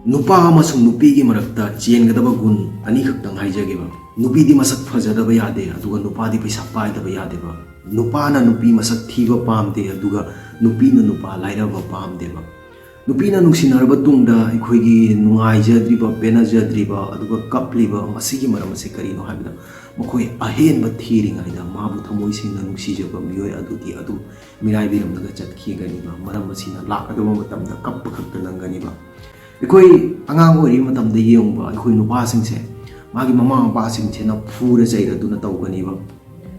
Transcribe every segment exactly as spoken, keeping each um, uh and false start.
ꯅꯨꯄꯥ ꯑꯃꯁꯨꯡ ꯅꯨꯄꯤꯒꯤ ꯃꯔꯛꯇ ꯆꯦꯟꯒꯗꯕ ꯒꯨꯟ ꯑꯅꯤꯈꯛꯇꯪ ꯍꯥꯏꯖꯒꯦꯕ꯫ ꯅꯨꯄꯤꯗꯤ ꯃꯁꯛ ꯐꯖꯗꯕ ꯌꯥꯗꯦ, ꯑꯗꯨꯒ ꯅꯨꯄꯥꯗꯤ ꯄꯩꯁꯥ ꯄꯥꯏꯗꯕ ꯌꯥꯗꯦꯕ꯫ ꯅꯨꯄꯥꯅ ꯅꯨꯄꯤ ꯃꯁꯛ ꯊꯤꯕ ꯄꯥꯝꯗꯦ, ꯑꯗꯨꯒ ꯅꯨꯄꯤꯅ ꯅꯨꯄꯥ ꯂꯥꯏꯔꯕ ꯄꯥꯝꯗꯦꯕ꯫ ꯅꯨꯄꯤꯅ ꯅꯨꯡꯁꯤꯅꯔꯕ ꯇꯨꯡꯗ ꯑꯩꯈꯣꯏꯒꯤ ꯅꯨꯡꯉꯥꯏꯖꯗ꯭ꯔꯤꯕ, ꯄꯦꯟꯅꯖꯗ꯭ꯔꯤꯕ, ꯑꯗꯨꯒ ꯀꯞꯂꯤꯕ, ꯃꯁꯤꯒꯤ ꯃꯔꯝ ꯑꯁꯤ ꯀꯔꯤꯅꯣ ꯍꯥꯏꯕꯗ, ꯃꯈꯣꯏ ꯑꯍꯦꯟꯕ ꯊꯤꯔꯤꯉꯩꯗ ꯃꯥꯕꯨ ꯊꯃꯣꯏ ꯁꯦꯡꯅ ꯅꯨꯡꯁꯤꯖꯕ ꯃꯤꯑꯣꯏ ꯑꯗꯨꯗꯤ ꯑꯗꯨꯝ ꯃꯤꯔꯥꯏꯕꯤꯔꯝꯂꯒ ꯆꯠꯈꯤꯒꯅꯤꯕ꯫ ꯃꯔꯝ ꯑꯁꯤꯅ ꯂꯥꯛꯀꯗꯕ ꯃꯇꯝꯗ ꯀꯞꯄ ꯈꯛꯇ ꯅꯪꯒꯅꯤꯕ꯫ ꯑꯩꯈꯣꯏ ꯑꯉꯥꯡ ꯑꯣꯏꯔꯤꯉꯩ ꯃꯇꯝꯗ ꯌꯦꯡꯉꯨꯕ, ꯑꯩꯈꯣꯏ ꯅꯨꯄꯥꯁꯤꯡꯁꯦ ꯃꯥꯒꯤ ꯃꯃꯥ ꯃꯄꯥꯁꯤꯡꯁꯤꯅ ꯐꯨꯔ ꯆꯩꯔꯗꯨꯅ ꯇꯧꯒꯅꯤꯕ꯫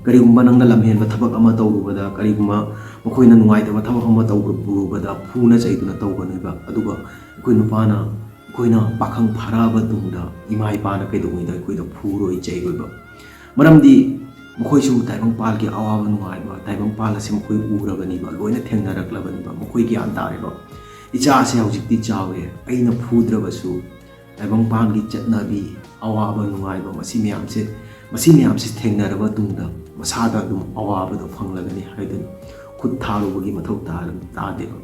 ꯀꯔꯤꯒꯨꯝꯕ ꯅꯪꯅ ꯂꯝꯍꯦꯟꯕ ꯊꯕꯛ ꯑꯃ ꯇꯧꯔꯨꯕꯗ, ꯀꯔꯤꯒꯨꯝꯕ ꯃꯈꯣꯏꯅ ꯅꯨꯡꯉꯥꯏꯇꯕ ꯊꯕꯛ ꯑꯃ ꯇꯧꯔꯨꯕꯗ ꯐꯨꯅ ꯆꯩꯗꯨꯅ ꯇꯧꯒꯅꯦꯕ꯫ ꯑꯗꯨꯒ ꯑꯩꯈꯣꯏ ꯅꯨꯄꯥꯅ, ꯑꯩꯈꯣꯏꯅ ꯄꯥꯈꯪ ꯐꯥꯔꯛꯑꯕ ꯇꯨꯡꯗ ꯏꯃꯥ ꯏꯄꯥꯅ ꯀꯩꯗꯧꯉꯩꯗ ꯑꯩꯈꯣꯏꯗ ꯐꯨꯔꯣꯏ, ꯆꯩꯔꯣꯏꯕ꯫ ꯃꯔꯝꯗꯤ ꯃꯈꯣꯏꯁꯨ ꯇꯥꯏꯕꯪꯄꯥꯜꯒꯤ ꯑꯋꯥꯕ ꯅꯨꯡꯉꯥꯏꯕ, ꯇꯥꯏꯕꯪꯄꯥꯜ ꯑꯁꯤ ꯃꯈꯣꯏ ꯎꯔꯕꯅꯤꯕ, ꯂꯣꯏꯅ ꯊꯦꯡꯅꯔꯛꯂꯕꯅꯤꯕ, ꯃꯈꯣꯏ ꯒ꯭ꯌꯥꯟ ꯇꯥꯔꯦꯕ꯫ ꯏꯆꯥꯁꯦ ꯍꯧꯖꯤꯛꯇꯤ ꯆꯥꯎꯔꯦ, ꯑꯩꯅ ꯐꯨꯗ꯭ꯔꯕꯁꯨ ꯇꯥꯏꯕꯪꯄꯥꯟꯒꯤ ꯆꯠꯅꯕꯤ, ꯑꯋꯥꯕ ꯅꯨꯡꯉꯥꯏꯕ, ꯃꯁꯤ ꯃꯌꯥꯝꯁꯦ, ꯃꯁꯤ ꯃꯌꯥꯝꯁꯦ ꯊꯦꯡꯅꯔꯕ ꯇꯨꯡꯗ ꯃꯁꯥꯗ ꯑꯗꯨꯝ ꯑꯋꯥꯕꯗꯣ ꯐꯪꯂꯒꯅꯤ ꯍꯥꯏꯗꯨꯅ ꯈꯨꯠ ꯊꯥꯔꯨꯕꯒꯤ ꯃꯊꯧ ꯇꯥ-, ꯇꯥꯗꯦꯕ꯫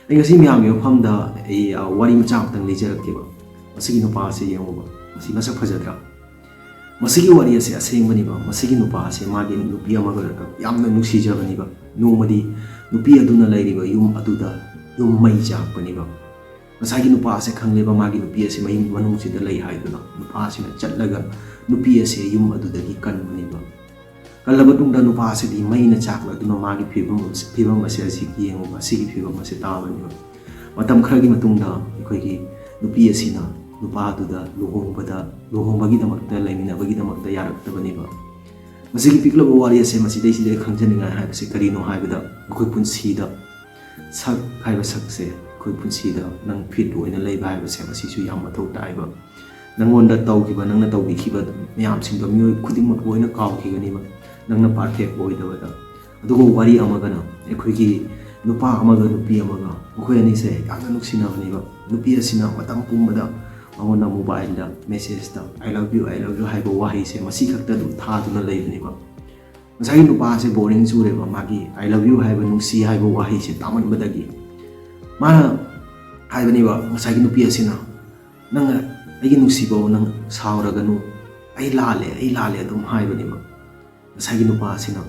ꯑꯩ ꯉꯁꯤ ꯃꯌꯥꯝꯒꯤ ꯃꯐꯝꯗ ꯑꯩ, ꯑ, ꯋꯥꯔꯤ ꯃꯆꯥ ꯑꯃꯇꯪ ꯂꯤꯖꯔꯛꯀꯦꯕ꯫ ꯃꯁꯤꯒꯤ ꯅꯨꯄꯥ ꯑꯁꯦ ꯌꯦꯡꯉꯨꯕ꯫ ꯃꯁꯤ ꯃꯁꯛ ꯐꯖꯗ꯭ꯔꯥ? ꯃꯁꯤꯒꯤ ꯋꯥꯔꯤ ꯑꯁꯦ ꯑꯁꯦꯡꯕꯅꯦꯕ꯫ ꯃꯁꯤꯒꯤ ꯅꯨꯄꯥ ꯑꯁꯦ ꯃꯥꯒꯤ ꯅꯨꯄꯤ ꯑꯃꯒ ꯌꯥꯝꯅ ꯅꯨꯡꯁꯤꯖꯕꯅꯦꯕ꯫ ꯅꯣꯡꯃꯗꯤ ꯅꯨꯄꯤ ꯑꯗꯨꯅ ꯂꯩꯔꯤꯕ ꯌꯨꯝ ꯑꯗꯨꯗ ꯌꯨꯝ ꯃꯩ ꯆꯥꯛꯄꯅꯦꯕ꯫ ꯉꯁꯥꯏꯒꯤ ꯅꯨꯄꯥ ꯑꯁꯦ ꯈꯪꯂꯦꯕ, ꯃꯥꯒꯤ ꯅꯨꯄꯤ ꯑꯁꯦ ꯃꯌꯨꯝ ꯃꯅꯨꯡꯁꯤꯗ ꯂꯩ ꯍꯥꯏꯗꯨꯅ꯫ ꯅꯨꯄꯥ ꯑꯁꯤꯅ ꯆꯠꯂꯒ ꯅꯨꯄꯤ ꯑꯁꯦ ꯌꯨꯝ ꯑꯗꯨꯗꯒꯤ ꯀꯟꯕꯅꯦꯕ꯫ ꯀꯜꯂꯕ ꯇꯨꯡꯗ ꯅꯨꯄꯥ ꯑꯁꯤꯗꯤ ꯃꯩꯅ ꯆꯥꯛꯂꯗꯨꯅ ꯃꯥꯒꯤ ꯐꯤꯕꯝ, ꯐꯤꯕꯝ ꯑꯁꯦ ꯍꯧꯖꯤꯛ ꯌꯦꯡꯉꯨꯕ, ꯑꯁꯤꯒꯤ ꯐꯤꯕꯝ ꯑꯁꯦ ꯇꯥꯕꯅꯦꯕ꯫ ꯃꯇꯝ ꯈꯔꯒꯤ ꯃꯇꯨꯡꯗ ꯑꯩꯈꯣꯏꯒꯤ ꯅꯨꯄꯤ ꯑꯁꯤꯅ ꯅꯨꯄꯥꯗꯨꯗ ꯂꯨꯍꯣꯡꯕꯗ, ꯂꯨꯍꯣꯡꯕꯒꯤꯗꯃꯛꯇ, ꯂꯩꯃꯤꯟꯅꯕꯒꯤꯗꯃꯛꯇ ꯌꯥꯔꯛꯇꯕꯅꯦꯕ꯫ ꯃꯁꯤꯒꯤ ꯄꯤꯛꯂꯕ ꯋꯥꯔꯤ ꯑꯁꯦ ꯃꯁꯤꯗꯩꯁꯤꯗ ꯈꯪꯖꯅꯤꯡꯉꯥꯏ ꯍꯥꯏꯕꯁꯦ ꯀꯔꯤꯅꯣ ꯍꯥꯏꯕꯗ, ꯑꯩꯈꯣꯏ ꯄꯨꯟꯁꯤꯗ ꯁꯛ ꯍꯥꯏꯕ ꯁꯛꯁꯦ, ꯑꯩꯈꯣꯏ ꯄꯨꯟꯁꯤꯗ ꯅꯪ ꯐꯤꯠ ꯑꯣꯏꯅ ꯂꯩꯕ ꯍꯥꯏꯕꯁꯦ ꯃꯁꯤꯁꯨ ꯌꯥꯝ ꯃꯊꯧ ꯇꯥꯏꯕ꯫ ꯅꯪꯉꯣꯟꯗ ꯇꯧꯈꯤꯕ, ꯅꯪꯅ ꯇꯧꯕꯤꯈꯤꯕ ꯃꯌꯥꯝꯁꯤꯡꯗꯣ ꯃꯤꯑꯣꯏ ꯈꯨꯗꯤꯡꯃꯛ ꯂꯣꯏꯅ ꯀꯥꯎꯈꯤꯒꯅꯤꯕ, ꯅꯪꯅ ꯄꯥꯔꯐꯦꯛ ꯑꯣꯏꯗꯕꯗ꯫ ꯑꯗꯨꯒ ꯋꯥꯔꯤ ꯑꯃꯒꯅ, ꯑꯩꯈꯣꯏꯒꯤ ꯅꯨꯄꯥ ꯑꯃꯒ ꯅꯨꯄꯤ ꯑꯃꯒ, ꯃꯈꯣꯏ ꯑꯅꯤꯁꯦ ꯌꯥꯝꯅ ꯅꯨꯡꯁꯤꯅꯕꯅꯦꯕ꯫ ꯅꯨꯄꯤ ꯑꯁꯤꯅ ꯃꯇꯝ ꯄꯨꯝꯕꯗ ꯃꯉꯣꯟꯗ ꯃꯣꯕꯥꯏꯜꯗ ꯃꯦꯁꯦꯖꯇ "I love you, I love you" ꯍꯥꯏꯕ ꯋꯥꯍꯩꯁꯦ ꯃꯁꯤ ꯈꯛꯇ ꯑꯗꯨꯝ ꯊꯥꯗꯨꯅ ꯂꯩꯕꯅꯦꯕ꯫ ꯉꯁꯥꯏꯒꯤ ꯅꯨꯄꯥꯁꯦ ꯕꯣꯔꯤꯡ ꯆꯨꯔꯦꯕ, ꯃꯥꯒꯤ "I love you" ꯍꯥꯏꯕ, ꯅꯨꯡꯁꯤ ꯍꯥꯏꯕ ꯋꯥꯍꯩꯁꯦ ꯇꯥꯃꯟꯕꯗꯒꯤ꯫ ꯃꯥꯅ ꯍꯥꯏꯕꯅꯦꯕ, ꯉꯁꯥꯏꯒꯤ ꯅꯨꯄꯤ ꯑꯁꯤꯅ, "ꯅꯪ, ꯑꯩꯒꯤ ꯅꯨꯡꯁꯤꯕꯧ, ꯅꯪ ꯁꯥꯎꯔꯒꯅꯨ, ꯑꯩ ꯂꯥꯜꯂꯦ, ꯑꯩ ꯂꯥꯜꯂꯦ" ꯑꯗꯨꯝ ꯍꯥꯏꯕꯅꯦꯕ꯫ ꯉꯁꯥꯏꯒꯤ ꯅꯨꯄꯥ ꯑꯁꯤꯅ,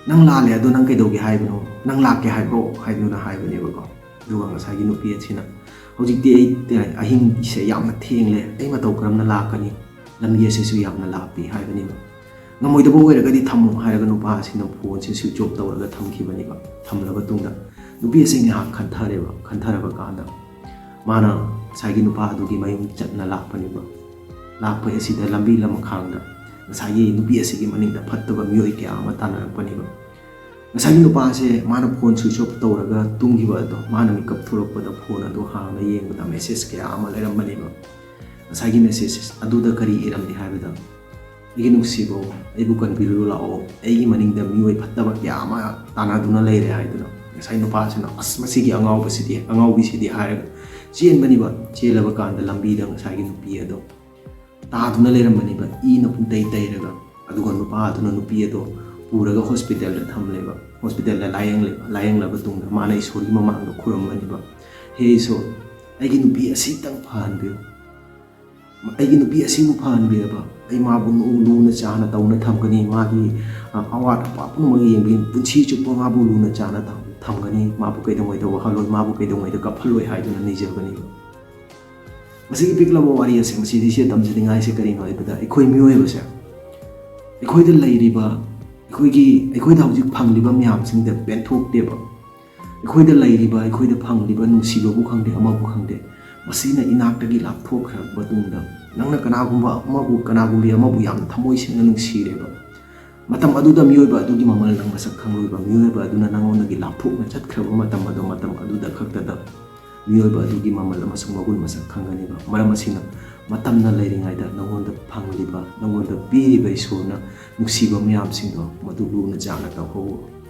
"ꯅꯪ ꯂꯥꯜꯂꯦ, ꯑꯗꯣ ꯅꯪ ꯀꯩꯗꯧꯒꯦ ꯍꯥꯏꯕꯅꯣ? ꯅꯪ ꯂꯥꯛꯀꯦ ꯍꯥꯏꯕ꯭ꯔꯣ?" ꯍꯥꯏꯗꯨꯅ ꯍꯥꯏꯕꯅꯦꯕꯀꯣ꯫ ꯑꯗꯨꯒ ꯉꯁꯥꯏꯒꯤ ꯅꯨꯄꯤ ꯑꯁꯤꯅ, "ꯍꯧꯖꯤꯛꯇꯤ ꯑꯩ, ꯑꯍꯤꯡꯁꯦ ꯌꯥꯝꯅ ꯊꯦꯡꯂꯦ, ꯑꯩ ꯃꯇꯧ ꯀꯔꯝꯅ ꯂꯥꯛꯀꯅꯤ? ꯂꯝꯕꯤ ꯑꯁꯤꯁꯨ ꯌꯥꯝꯅ ꯂꯥꯞꯄꯤ" ꯍꯥꯏꯕꯅꯦꯕ꯫ "ꯉꯝꯃꯣꯏꯗꯕ ꯑꯣꯏꯔꯒꯗꯤ ꯊꯝꯃꯣ" ꯍꯥꯏꯔꯒ ꯅꯨꯄꯥ ꯑꯁꯤꯅ ꯐꯣꯟꯁꯦ switch off ꯇꯧꯔꯒ ꯊꯝꯈꯤꯕꯅꯦꯕ꯫ ꯊꯝꯂꯕ ꯇꯨꯡꯗ ꯅꯨꯄꯤ ꯑꯁꯤ ꯉꯥꯏꯍꯥꯛ ꯈꯟꯊꯔꯦꯕ꯫ ꯈꯟꯊꯔꯕ ꯀꯥꯟꯗ ꯃꯥꯅ ꯉꯁꯥꯏꯒꯤ ꯅꯨꯄꯥ ꯑꯗꯨꯒꯤ ꯃꯌꯨꯝ ꯆꯠꯅ ꯂꯥꯛꯄꯅꯦꯕ꯫ ꯂꯥꯛꯄ ꯑꯁꯤꯗ ꯂꯝꯕꯤ ꯂꯝꯈꯥꯡꯗ ꯉꯁꯥꯏꯒꯤ ꯅꯨꯄꯤ ꯑꯁꯤꯒꯤ ꯃꯅꯤꯡꯗ ꯐꯠꯇꯕ ꯃꯤꯑꯣꯏ ꯀꯌꯥ ꯑꯃ ꯇꯥꯟꯅꯔꯛꯄꯅꯦꯕ꯫ ꯉꯁꯥꯏꯒꯤ ꯅꯨꯄꯥꯁꯦ ꯃꯥꯅ ꯐꯣꯟ switch off ꯇꯧꯔꯒ ꯇꯨꯝꯈꯤꯕ ꯑꯗꯣ, ꯃꯥꯅ ꯃꯤꯀꯞ ꯊꯣꯛꯂꯛꯄꯗ ꯐꯣꯟ ꯑꯗꯨ ꯍꯥꯡꯅ ꯌꯦꯡꯕꯗ message ꯀꯌꯥ ꯑꯃ ꯂꯩꯔꯝꯕꯅꯦꯕ꯫ ꯉꯁꯥꯏꯒꯤ message ꯑꯗꯨꯗ ꯀꯔꯤ ꯏꯔꯝꯂꯤ ꯍꯥꯏꯕꯗ, "ꯑꯩꯒꯤ ꯅꯨꯡꯁꯤꯕꯧ, ꯑꯩꯕꯨ ꯀꯟꯕꯤꯔꯨ ꯂꯥꯛꯑꯣ, ꯑꯩꯒꯤ ꯃꯅꯤꯡꯗ ꯃꯤꯑꯣꯏ ꯐꯠꯇꯕ ꯀꯌꯥ ꯑꯃ ꯇꯥꯟꯅꯗꯨꯅ ꯂꯩꯔꯦ" ꯍꯥꯏꯗꯨꯅ꯫ ꯉꯁꯥꯏ ꯅꯨꯄꯥꯁꯤꯅ, "ꯑꯁ, ꯃꯁꯤꯒꯤ ꯑꯉꯥꯎꯕꯁꯤꯗꯤ, ꯑꯉꯥꯎꯕꯤꯁꯤꯗꯤ" ꯍꯥꯏꯔꯒ ꯆꯦꯟꯕꯅꯤꯕ꯫ ꯆꯦꯜꯂꯕ ꯀꯥꯟꯗ ꯂꯝꯕꯤꯗ ꯉꯁꯥꯏꯒꯤ ꯅꯨꯄꯤ ꯑꯗꯣ ꯇꯥꯗꯨꯅ ꯂꯩꯔꯝꯕꯅꯦꯕ, ꯏꯅ ꯄꯨꯡꯇꯩ ꯇꯩꯔꯒ꯫ ꯑꯗꯨꯒ ꯅꯨꯄꯥ ꯑꯗꯨꯅ ꯅꯨꯄꯤ ꯑꯗꯣ ꯄꯨꯔꯒ ꯍꯣꯁꯄꯤꯇꯥꯜꯗ ꯊꯝꯂꯦꯕ꯫ ꯍꯣꯁꯄꯤꯇꯥꯜꯗ ꯂꯥꯌꯦꯡꯂꯦꯕ꯫ ꯂꯥꯌꯦꯡꯂꯕ ꯇꯨꯡꯗ ꯃꯥꯅ ꯏꯁꯣꯔꯒꯤ ꯃꯃꯥꯡꯗ ꯈꯨꯔꯨꯝꯕꯅꯦꯕ, "ꯍꯦ ꯏꯁꯣꯔ, ꯑꯩꯒꯤ ꯅꯨꯄꯤ ꯑꯁꯤꯇꯪ ꯐꯍꯟꯕꯤꯌꯨ꯫ ꯑꯩꯒꯤ ꯅꯨꯄꯤ ꯑꯁꯤꯕꯨ ꯐꯍꯟꯕꯤꯔꯕ ꯑꯩ ꯃꯥꯕꯨ ꯅꯨꯡ-, ꯂꯨꯅ ꯆꯥꯅ ꯇꯧꯅ ꯊꯝꯒꯅꯤ꯫ ꯃꯥꯒꯤ, ꯑ, ꯑꯋꯥꯠ ꯑꯄꯥ ꯄꯨꯝꯅꯃꯛ ꯌꯦꯡꯕꯤ-, ꯄꯨꯟꯁꯤ ꯆꯨꯞꯄ ꯃꯥꯕꯨ ꯂꯨꯅ ꯆꯥꯅ ꯊꯝ-, ꯊꯝꯒꯅꯤ꯫ ꯃꯥꯕꯨ ꯀꯩꯗꯧꯉꯩꯗ ꯋꯥꯍꯜꯂꯣꯏ, ꯃꯥꯕꯨ ꯀꯩꯗꯧꯉꯩꯗ ꯀꯞꯍꯜꯂꯣꯏ" ꯍꯥꯏꯗꯨꯅ ꯅꯤꯖꯕꯅꯦꯕ꯫ ꯃꯁꯤꯒꯤ ꯄꯤꯛꯂꯕ ꯋꯥꯔꯤ ꯑꯁꯦ, ꯃꯁꯤꯗꯩꯁꯤꯗ ꯇꯝꯖꯅꯤꯡꯉꯥꯏꯁꯦ ꯀꯔꯤꯅꯣ ꯍꯥꯏꯕꯗ, ꯑꯩꯈꯣꯏ ꯃꯤꯑꯣꯏꯕꯁꯦ, ꯑꯩꯈꯣꯏꯗ ꯂꯩꯔꯤꯕ, ꯑꯩꯈꯣꯏꯒꯤ, ꯑꯩꯈꯣꯏꯗ ꯍꯧꯖꯤꯛ ꯐꯪꯂꯤꯕ ꯃꯌꯥꯝꯁꯤꯡꯗ ꯄꯦꯟꯊꯣꯛꯇꯦꯕ꯫ ꯑꯩꯈꯣꯏꯗ ꯂꯩꯔꯤꯕ, ꯑꯩꯈꯣꯏꯗ ꯐꯪꯂꯤꯕ ꯅꯨꯡꯁꯤꯕꯕꯨ ꯈꯪꯗꯦ, ꯑꯃꯕꯨ ꯈꯪꯗꯦ, ꯃꯁꯤꯅ ꯏꯅꯥꯛꯇꯒꯤ ꯂꯥꯞꯊꯣꯛꯈ꯭ꯔꯕ ꯃꯇꯨꯡꯗ, ꯅꯪꯅ ꯀꯅꯥꯒꯨꯝꯕ ꯑꯃꯕꯨ, ꯀꯅꯥꯒꯨꯝꯕꯤ ꯑꯃꯕꯨ ꯌꯥꯝꯅ ꯊꯃꯣꯏ ꯁꯦꯡꯅ ꯅꯨꯡꯁꯤꯔꯦꯕ, ꯃꯇꯝ ꯑꯗꯨꯗ ꯃꯤꯑꯣꯏꯕ ꯑꯗꯨꯒꯤ ꯃꯃꯜ ꯅꯪ ꯃꯁꯛ ꯈꯪꯂꯣꯏꯕ꯫ ꯃꯤꯑꯣꯏꯕ ꯑꯗꯨꯅ ꯅꯪꯉꯣꯟꯗꯒꯤ ꯂꯥꯞꯊꯣꯛꯅ ꯆꯠꯈ꯭ꯔꯕ ꯃꯇꯝ ꯑꯗꯣ, ꯃꯇꯝ ꯑꯗꯨꯗ ꯈꯛꯇꯗ ꯃꯤꯑꯣꯏꯕ ꯑꯗꯨꯒꯤ ꯃꯃꯜ ꯑꯃꯁꯨꯡ ꯃꯒꯨꯟ ꯃꯁꯛ ꯈꯪꯒꯅꯦꯕ꯫ ꯃꯔꯝ ꯑꯁꯤꯅ, ꯃꯇꯝꯅ ꯂꯩꯔꯤꯉꯩꯗ ꯅꯪꯉꯣꯟꯗ ꯐꯪꯂꯤꯕ, ꯅꯪꯉꯣꯟꯗ ꯄꯤꯔꯤꯕ ꯏꯁꯣꯔꯅ ꯅꯨꯡꯁꯤꯕ ꯃꯌꯥꯝꯁꯤꯡꯗꯣ ꯃꯗꯨ ꯂꯨꯅ ꯆꯥꯅ ꯇꯧꯍꯧꯕ꯫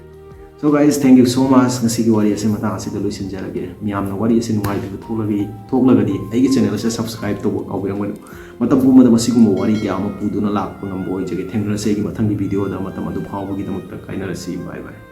So guys, thank you so much꯫ ꯉꯁꯤꯒꯤ ꯋꯥꯔꯤ ꯑꯁꯤ ꯃꯇꯥꯡ ꯑꯁꯤꯗ ꯂꯣꯏꯁꯤꯟꯖꯔꯒꯦ꯫ ꯃꯤꯌꯥꯝꯅ ꯋꯥꯔꯤ ꯑꯁꯤ ꯅꯨꯡꯉꯥꯏꯕꯤꯕ ꯊꯣꯛꯂꯒꯗꯤ, ꯊꯣꯛꯂꯒꯗꯤ ꯑꯩꯒꯤ channel ꯑꯁꯤ subscribe ꯇꯧꯕ ꯀꯥꯎꯕꯤꯔꯝꯒꯅꯨ꯫ ꯃꯇꯝ ꯄꯨꯝꯕꯗ ꯃꯁꯤꯒꯨꯝꯕ ꯋꯥꯔꯤ ꯀꯌꯥ ꯑꯃ ꯄꯨꯗꯨꯅ ꯂꯥꯛꯄ ꯉꯝꯕ ꯑꯣꯏꯖꯒꯦ꯫ ꯊꯦꯡꯅꯔꯁꯦ ꯑꯩꯒꯤ ꯃꯊꯪꯒꯤ video ꯗ꯫ ꯃꯇꯝ ꯑꯗꯨ ꯐꯥꯎꯕꯒꯤꯗꯃꯛꯇ ꯀꯥꯏꯅꯔꯁꯤ꯫ Bye bye꯫